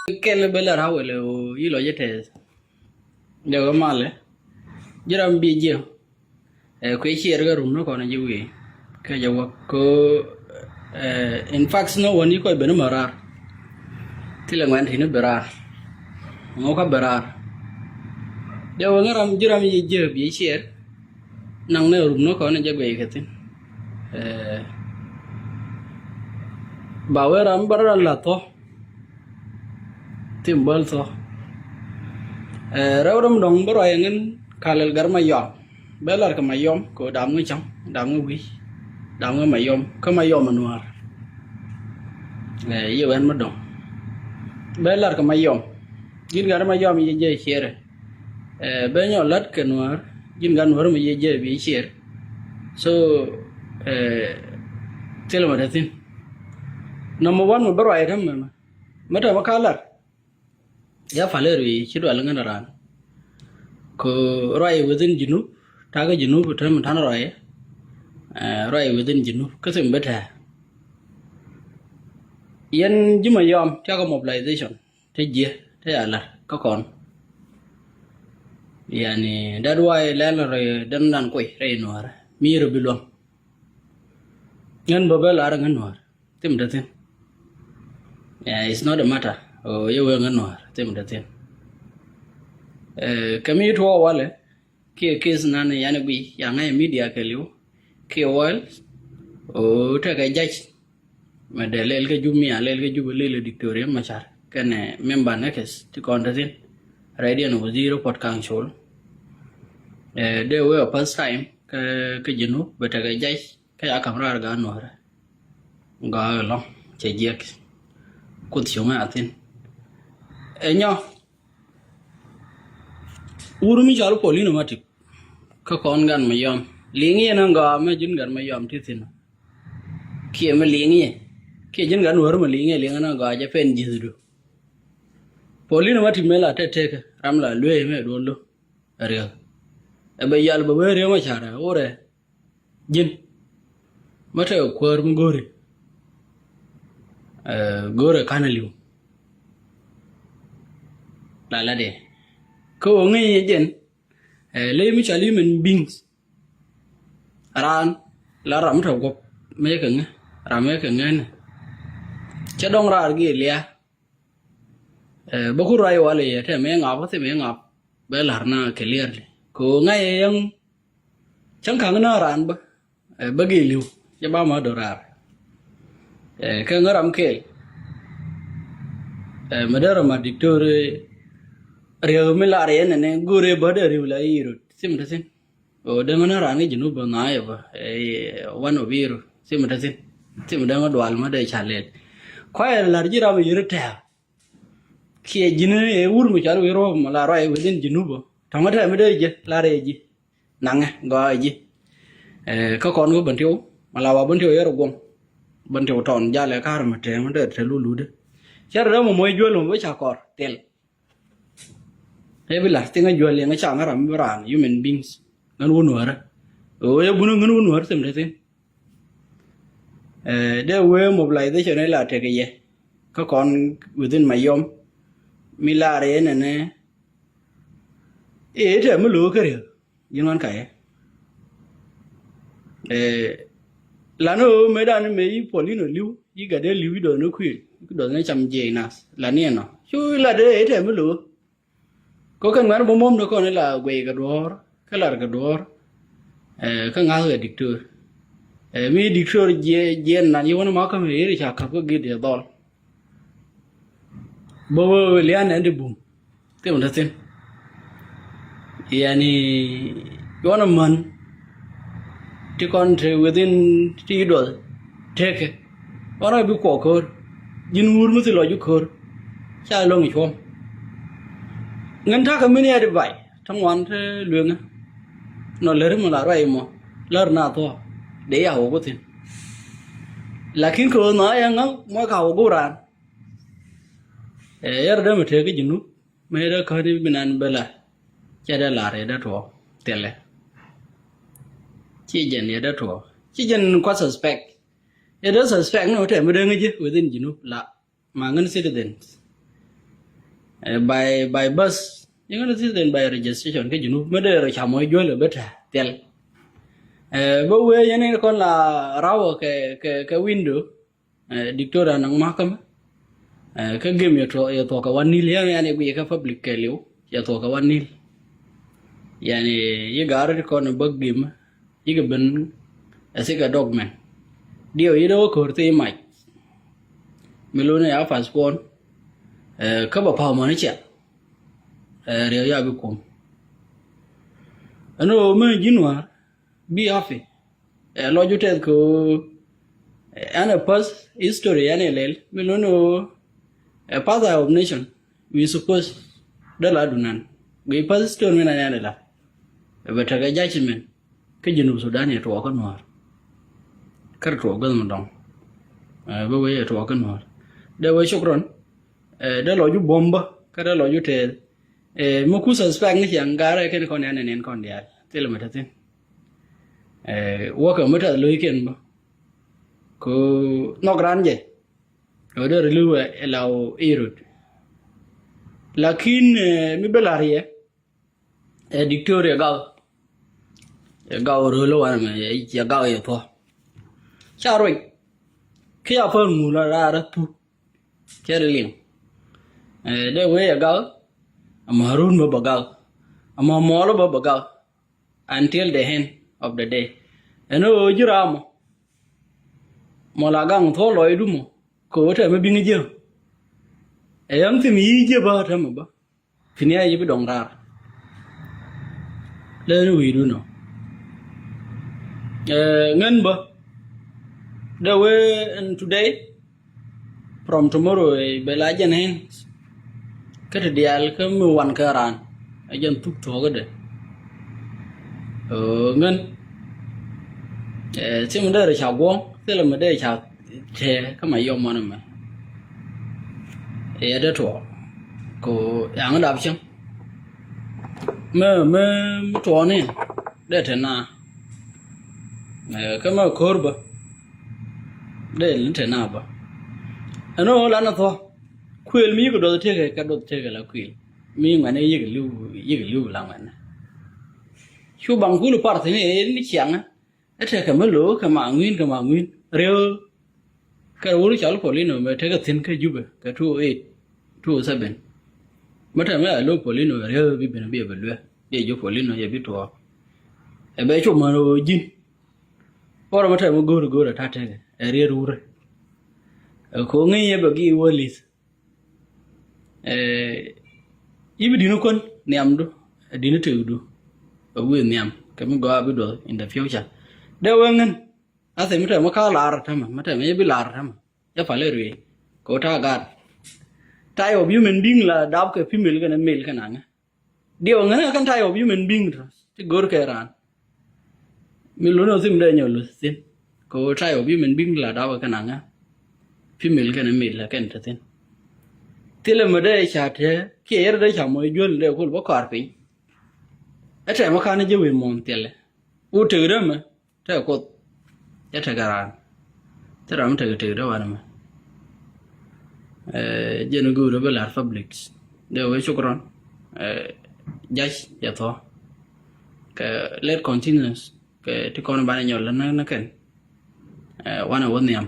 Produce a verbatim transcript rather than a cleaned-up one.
Kɛl bɛ lɛ ra̱wɛl ɛ ɣöö i̱ lɔcɛ tɛth. Jɛ ɣä malɛ. Ji̱ ram bi jiɛ. Ɛ kui̱ ciɛɛr kɛ rum ni kɔn ji̱ wi̱i̱. Kɛ jɛ wä ko, ɛ, in fact ni wä ni kɔc ben ni mɛ raar. Thilɛ ŋuɛn ti ni bi raar. Ŋɔ kä bi raar. Jɛ wä ŋä ram ji̱ ram yi jiɛ bi ciɛɛr. Naŋ ni rum ni kɔn jɛ guiy kɛ thin. Ɛ, ba wee ram bä rɔ la thɔ. Thim bäl thɔ. Ɛ, rɛw ram dɔ̱ŋ bä ruac ɛ ŋän kalɛl gar ma yɔam. Bɛ lar kɛ ma yɔam kɛ dam ŋä cäŋ, dam ŋä wi̱i̱, dam ŋä ma yɔam kä ma yɔam ɛ nuaar. Ɛ, yɛ wɛn ma dɔ̱ŋ bɛ lar kɛ ma yɔam. Ji̱n gar ma yɔam yɛ jɛ ciɛrɛ. Ɛ, bɛ nyɔ lat kɛ nuaar. Ji̱n gar nuaar ma yɛ jɛ bi ciɛr. So, ɛ, thil ma te thin. Number one, ma bä ruac ɛ tɛm mɛmɛ. Mɛ tɛmɛ ka lar. Ya palɛ rui ci dual ŋän raan. Ko ruac within Junub, takä Junub tɛmɛ ta̱n ruac. Ɛ, ruac within Junub kä thim bä tɛɛ. Yɛn ji̱ ma yɔam tiakä mobilization te jiɛ te ya lar kä kɔn. Yani that why lɛl rɛ dɛn dan kuiy rɛ nuaar mi rɛ bi luäŋ. Ŋän bä bä lar ŋän nuaar. Thim te thin. Yeah, it's not a matter. O yɛ wee ŋän nuaar. Thim te thin. Ɛ, kɛ mi tuɔ walɛ. Kiɛ case nan yani gui ya ŋa̱c media kɛ liw. Kiɛ wal. O tekɛ judge. Mɛ dee lɛl kä jup mi a lɛl kä jup lɛl Diktoria Macar kɛnɛ member nekes ti kɔn te thin. Rɛdiɛn wazir Port Council. Ɛ, dee wee a first time kä, kä Junub bɛ tekɛ judge kä ya kam raar gaat nuɔrɛ. Gɔaa ɛlɔ̱ŋ cɛ jiɛk. Kuoth cuŋɛ a thin. Ɛ nyɔ. Wur mi cɔal Paulino Matip. Kä kɔn gan ma yɔm. Liŋ yɛn ɛn gɔaa mɛ ji̱n gan ma yɔm ti thin. Kiɛ mi liŋ yɛ. Kiɛ ji̱n gan wär mi liŋ yɛ liŋ ɛn gɔaa jɛ pɛn ji̱thdu. Paulino Matip mɛ la tɛtɛkɛ ram la luee mɛ duɔl lo. Riɛk. Ɛ bɛ yal bɛ wee riɛk ma carɛ wurɛ. Ji̱n. Mä te kuäär mi go̱ri. Ɛ, go̱rɛ ka̱n a li̱w. La la dee. Kä wä ŋäc jɛn. Ɛ, ley mi cɔal human beings. Raan. La ram mi te guɔ̱p. Mëë kɛ ŋä. Ram mëë kɛ ŋä ni. Cɛ dɔ̱ŋ raar gi lia. Ɛ, bä ku ruac walɛ yɛ tɛ mëë ŋap, thim mëë ŋap. Bɛ la̱r na clearly. Ko ŋa̱c yɛ yɛŋ. Cäŋ ka̱ŋ na raan bä. Ɛ, bä gil li̱w. Cɛ ba ma do̱raar. Ɛ, kä ŋä ram kɛɛl. Ɛ, mɛ dee rɔ ma diktor, ɛ, riɛk mi lar yɛn nɛnɛ go̱rɛ bä dee riw la i̱ rot. Thim te thin. O dee ŋä na raan ŋä Junub bä na yɛ bä. Ɛ, one of i̱ rot. Thim te thin. Thim dee ŋä dual ma dee ca lɛl. Kuayɛ lar ji̱ ram yɛr tɛ̈ɛ̈. Kiɛ ji̱n ɛ wur mi cɔal wi̱i̱ ruɔ̱p mi la ruac within Junub ɔ. Tɔ̱ŋ ɛ tɛm mi dee jɛ la rɛy ji̱. Naŋɛ gɔaa ɛ ji̱. Ɛ, kä kɔn kä Bentiu, mi la wa Bentiu yɛr guɔ̱ŋ. Bentiu tɔn jalɛ ka̱r mi tɛm mi dee te luludä. Cɛ rɛ dee mɔ mɔc juäl mɔ bi ca kɔr thil. Ɛ bi la thiŋ ɛ juäl yɛn ɛ ca ŋä ram mi raan human beings. Ŋän wun wärä. Ɛ ɣöö yɛ bunä ŋän wun wärä thim te thin. Ɛ, dee wee mobilization ila tek yɛ. Kä kɔn within Mayom. Mi lar yɛ nɛnɛ. Ɛ, tɛ mi lo̱o̱ kä riek. Ji̱n wan kayɛ. Ɛ, lan ɣöö mëë dan mëë yi Paulino li̱w, yi gat dee li̱w yi dɔth ni kuil, yi dɔth ni cam jiɛc nath. Lan yɛn nɔ. Cu ila dee ɛ tɛ mi lo̱o̱. Kä kɛn ŋuɛ̈n bä muɔ̱mdä kɔn ila guɛy kɛ duɔ̱ɔ̱r, kä lar kɛ duɔ̱ɔ̱r, ɛ, kä ŋa̱th kɛ diktor. Ɛ, mi diktor jiɛ, jiɛn nan yi wän ma kä mi iri ca käp kä git yɛ dhɔl. Bä wee wee lian ɛn di bum. Thim te thin. Yani, yuɔn a män. Ti kɔn te within ti duɔth. Tekɛ. Ɣɔn a bi kuɔ ko̱r. Ji̱n wur mi thi lɔc bi ko̱r. Ca lo̱ŋ cuɔ̱m. Ŋän ta̱kä min yɛ di bay. Ta̱ŋ wan te lueŋä. Nɔ lär mi la ruac mɔ. Lär na thuɔ̱k. Dee ya wä ku thin. Lakin kɛ ɣöö nhɔa̱ yɛ ŋa̱ mɔ ka wä ku raan. Ɛ, yɛr dee mi tëëk kä Junub. Mëë dee käni bi nan bä la. Cɛ dee lar yɛ dee tuɔɔk thilɛ. Ci jɛn yɛ dee tuɔɔk. Ci jɛn kua suspect. Yɛ dee suspect ni wä tɛm mi dee ŋäc ji̱ within Junub la. Ma ŋän citizens. Ɛ, by, by bus. Yɛn ŋäni thi̱th den by registration kä Junub. Mi dee rɔ ca mɔ i̱ juäl ɛ bä tɛ thil. Ɛ, bä wee yɛn in kɔn la rawä kɛ, kɛ, kɛ window. Ɛ, Diktor a naŋ makä mɛ. Ɛ, kä gem yɛ thuɔk, yɛ thuɔk kɛ wan nil, yɛn, yɛn i̱ guiy kä public kɛ liw, yɛ thuɔk kɛ wan nil. Yɛn i̱ gaari ti kɔn bä gem, i̱ kɛ ben, ɛ, thikɛ dɔk mɛn. Diɛw i̱ dee wä ko̱r thi mac. Mi luni ya passport, ɛ, kä bɛ pa̱a̱ mɔni ciɛ. Ɛ, riɛw ya bi kum. Ɛn ɣöö mi ji̱n wäär, bi happy. Ɛ, lɔc ju tɛth kɛ ɣöö, ɛ, ɛn ɛ past history ɛn ɛ lɛl, mi luni ɣöö, ɛ, father of nation, we suppose dee la dunan. Gui past history mi nan ɛn ɛ la. Ɛ bɛ tekɛ judgment. Kä Junub Sudan yɛ tuɔɔk kä nuɔ̱ɔ̱r. Kä rɛ tuɔɔk guäth mi dɔŋ. Ɛ, bä wee yɛ tuɔɔk kä nuɔ̱ɔ̱r. Dee wee shukran. Ɛ, dee lɔc ju buɔ̱m bä, kä dee lɔc ju tɛth. Ɛ, mi ku suspect ni ciaŋ garɛ kɛn kɔn yɛn nɛn kɔn diaal. Thilɛ mi te thi̱n. Ɛ, wäkɛ mi tɛth lo̱ckiɛn bä. Ko nhɔk ran jɛ. Ɛ, dee rɛ li̱w ɛ la wä i̱ rut. Lakin, ɛ, mi bä la̱r yɛ. Ɛ, Diktor ɛ gaw. Ɛ gaw ro̱l wanɛ mɛ, ɛ, ɛ gaw ɛ thuɔ. Ca ruec. Kiɛ a pär ŋul a raar a thu. Cɛ ri liŋ. Ɛ, dee wee ɛ gaw. Ama run bä bä gaw. Ama mɔɔl bä bä gaw. Until the end of the day. Ɛn ɣöö ji̱ raamɔ. Mɔ la gaŋ thuɔ lɔcdu mɔ. Kɛ ɣöö tɛmɛ biŋ ji̱. Ɛ yäŋ thim yi̱ ji̱ bä tɛmɛ bä. Thi̱n ya ji̱ bi dɔŋ raar. Lɛni wi̱i̱du nɔ. Ɛ, ŋän bä. Dee wee ɛn today. From tomorrow, ɛ, bɛ la jɛn ɛn. Kä ti diaal kä mi wan kä raan. Ɛ jɛn thuk thuɔ̱kä dee. Ɛ, ŋän. Ɛ, thim dee rɛ ca guɔ̱ŋ. Thilɛ mi dee ca tɛɛ kä ma yɔm mɔnɛ mɛ. Ɛ yɛ dee tuɔɔk. Ko yaŋ dap cäŋ. Mɛ, mɛ, mɛ tuɔɔk ni dee te na. Ɛ, kä mɛ ko̱r bä. Dee ni te na bä. Ɛn ɣöö lanɛ thuɔ̱k. Kuël mi yikɛ duɔth tëkɛ, kɛ duɔth tëkɛ la kuël. Mi ŋuɛnɛ yikɛ li̱w, yikɛ li̱w la ŋuɛnɛ. Cu baŋ kul par thi̱n ɛ ni ciaŋä. Ɛ tekɛ mi lo̱o̱ kɛ ma ŋui̱n kɛ ma ŋui̱n. Riw. Kɛ wur cɔl Paulino mɛ tekɛ thi̱n kä Jubɛ kɛ two oh eight, two oh seven. Mɛ tɛmɛ a lo̱o̱ Paulino riw bi ben bi ɛ bi luɛ. Yɛ ji̱ Paulino yɛ bi tuɔɔk. Ɛ bɛ cu män ɣöö ji̱n. Wärä mɛ tɛmɛ go̱o̱r go̱o̱r ɛ ta̱ tekɛ. Ɛ riet wurɛ. Ɛ ko̱ ŋi̱i̱c yɛ bɛ gi̱i̱ wä li̱th. Ɛ, i̱ bi di̱n kuän nhiamdu, ɛ di̱n tëkdu. Ɛ wi̱i̱ nhiam kɛ mi gɔaa bi duɔth in the future. Dee wee ŋän. Athɛ mi tɛmɛ ka lar tämɛ, mi tɛmɛ i̱ bi lar tämɛ. Jɛ palɛ ruëë kɛ ɣöö ta̱a̱ gaat. Type of human being la dap kɛ female kɛnɛ male kɛnɛ aŋä. Diɛw ŋän ɛ kɛn type of human being tɔ ti go̱r kɛ raan. Mi lun ɔ thim dee nyɔl luth thi̱n. Kɛ ɣöö type of human being la dap kɛ kɛn aŋä. Female kɛnɛ male la kɛn te thi̱n. Thilɛ mi dee ca te kiɛ yɛr dee ca mɔ juäl dee kul bä kɔaar piny. Ɛ tɛmɛ ka̱n jɛ wee muɔ̱ɔ̱n thilɛ. Wut tek dee mɛ. Tekɛ Kuoth. Cɛ tekɛ raan. Thil ram mi tekɛ tek dee wanɛ mɛ. Ɛ, jɛn go̱o̱rä bä lar public. Dee wee shukran. Ɛ, jac yɛ thɔ. Kɛ let continuous. Kɛ ti kɔn banɛ nyɔl lä nä nä kɛn. Ɛ, wanɛ wä nhiam.